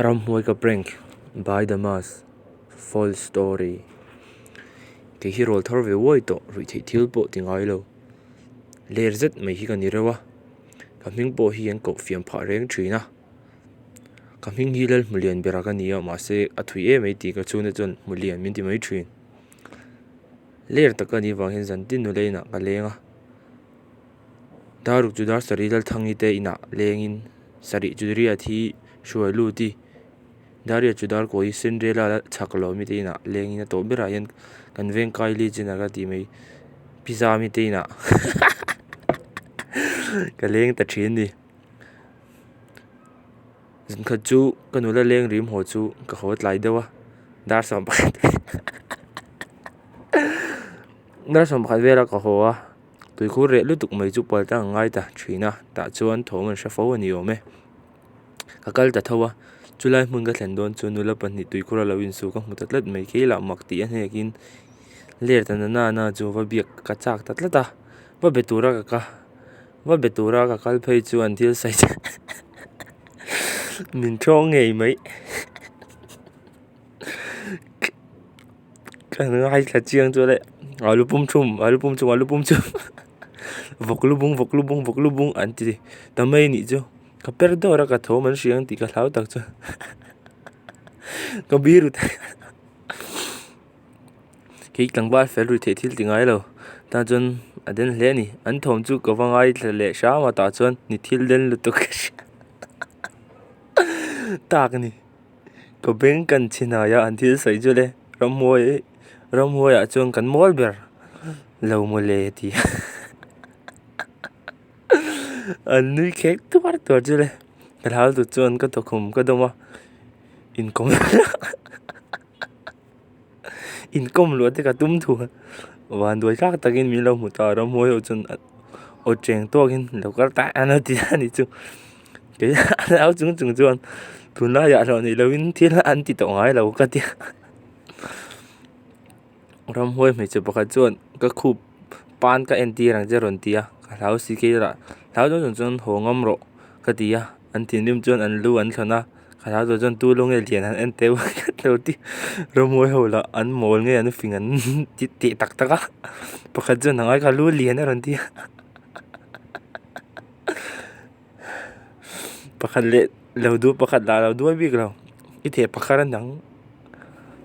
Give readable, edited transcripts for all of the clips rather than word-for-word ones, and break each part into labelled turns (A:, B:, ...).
A: Ramhmuai ka prank by the mask false story kei hi rawl thar ve uai tawh ruih theih thil pawh ti ngai lo ler zet mai hi ka ni reuh a ka hming pawh hi an koh fiam phah reng thin a ka hming hi Lalhmulian bera ka ni a mahse a thui em mai tih ka chhungte chuan Hmulian min ti mai thin ler tak a nih vang hian zantin nula inah ka leng a. Daruk chu dar sarih Lalthangi te inah lengin sarih chu riat hi hruai lut i Daria chu dar kawi Cinderella chhak lo mi te inah lengin a tawh berah hian kan veng Kylie Jenner a tih mai pizza mi te inah ka leng ta thin a ni. Zan khat chu ka nula leng rim haw chu ka haw tlai deuh a dar 11 dar 11 velah ka haw a. Tuikhur reh lutuk mai chu pal tlang a ngai ta thin a tah chuan thawm an hre fo a ni awm e. Ka kal ta tho a chulai hmun ka thlen dawn chuan nula pahnih tuikhur a lo insu ka hmu ta tlat mai khi lah mak tih a hnek in ler ta na na na chu va biak ka chak ta tlat a va be tura ka ka va be tura ka kal phei chuan thil sawi min thawng ngei mai. Ka ngaithla chiang chu le alu pum thum alu pum thum alu pum thum vawk lu bung vawk lu bung vawk lu bung an ti ta mai nih chu ka per dawr a ka thawm an hria ang tih ka hlau tak chu ka biru ta kei tlangval fel rui theih thil ti ngai lo tah chuan a den hle a ni an thawm chu ka va ngaithla leh hram a tah chuan ni thil den lutuk ka hria tak a ni. Ka beng kan chhi hnai a an thil sawi chu le ramhuai ramhuai ah chuan kan mawl ber lo mawle ti a an nui khek tuar tuar chu le ka hlau tut chuan ka thawkhum ka dawm a inkawm inkawm luah te ka tum thu vanduai thlak takin min lo hmu ta ramhuai ho chuan aw cheng tawkin lo kal ta an lo ti a ni chu. Kei a hlau chung chung chuan tunlaiah hlawh nih lohin thil an ti tawh ngai lo ka ti a. Ramhuai hmeichhe pakhat chuan ka khup pan ka entir ang che a rawn ti a, ka hlau si kei lah hlau chung chung chuan haw ngam rawh ka ti a, an thinrim chuan an lu an thlawn a, ka hlau tur chuan tu lu nge lian han en teuh ka lo ti ramhuai ho lah an mawl nge an fing an ti teh tak tak a, pakhat chuan a ngai kha lu lian a rawn ti a. Pakhat leh lo duh pakhat lah lo duai bik lo i theh pakhat a nang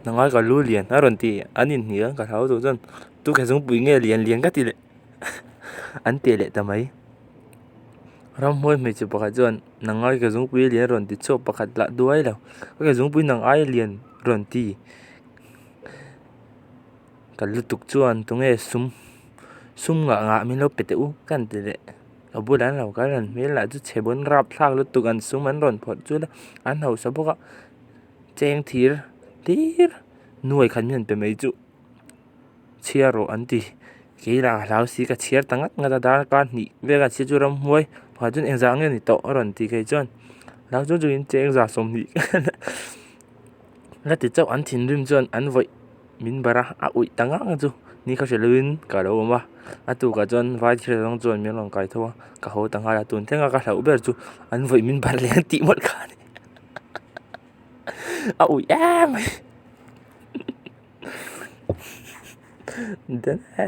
A: nang ai ka lu lian a rawn ti an inhnial ka hlau duh chuan tu ke zungpui nge lian lian ka ti leh an teh leh ta mai ramhuai hmeichhe pakhat chuan nang ai ka zungpui lian a rawn ti chhuak pakhat lah duai lo ka ke zungpui nang ai lian rawn ti ka lutuk chuan tunge sum sum ngah ngah min lo pe teh u ka han ti leh. A bulah an lo kal an hmel lah chu chhe bawn rapthlak lutuk an sum an rawn phawrh chu le an hausa bawk a cheng thir hlir nuai khat hian pe mai chu chhiar rawh an ti kei lah ka hlau si ka chhiar ta ngat ngat a darkar hnih velah chhiar chu ramhuai pakhat chuan engzah nge ni tawh a rawn ti kei chuan hlau chung chungin cheng za 20 la ti chauh an thinrim chuan an vawih. Min barh a, a uih ta ngang chu ni kha hre lovin ka lo awm a, a tukah chuan vai thil zawng chuan min rawn kai tho a, ka haw ta nghal a, tun thlenga ka hlauh ber chu an vawih min barh leh ang tih mawlh kha a ni a uih em mai den e.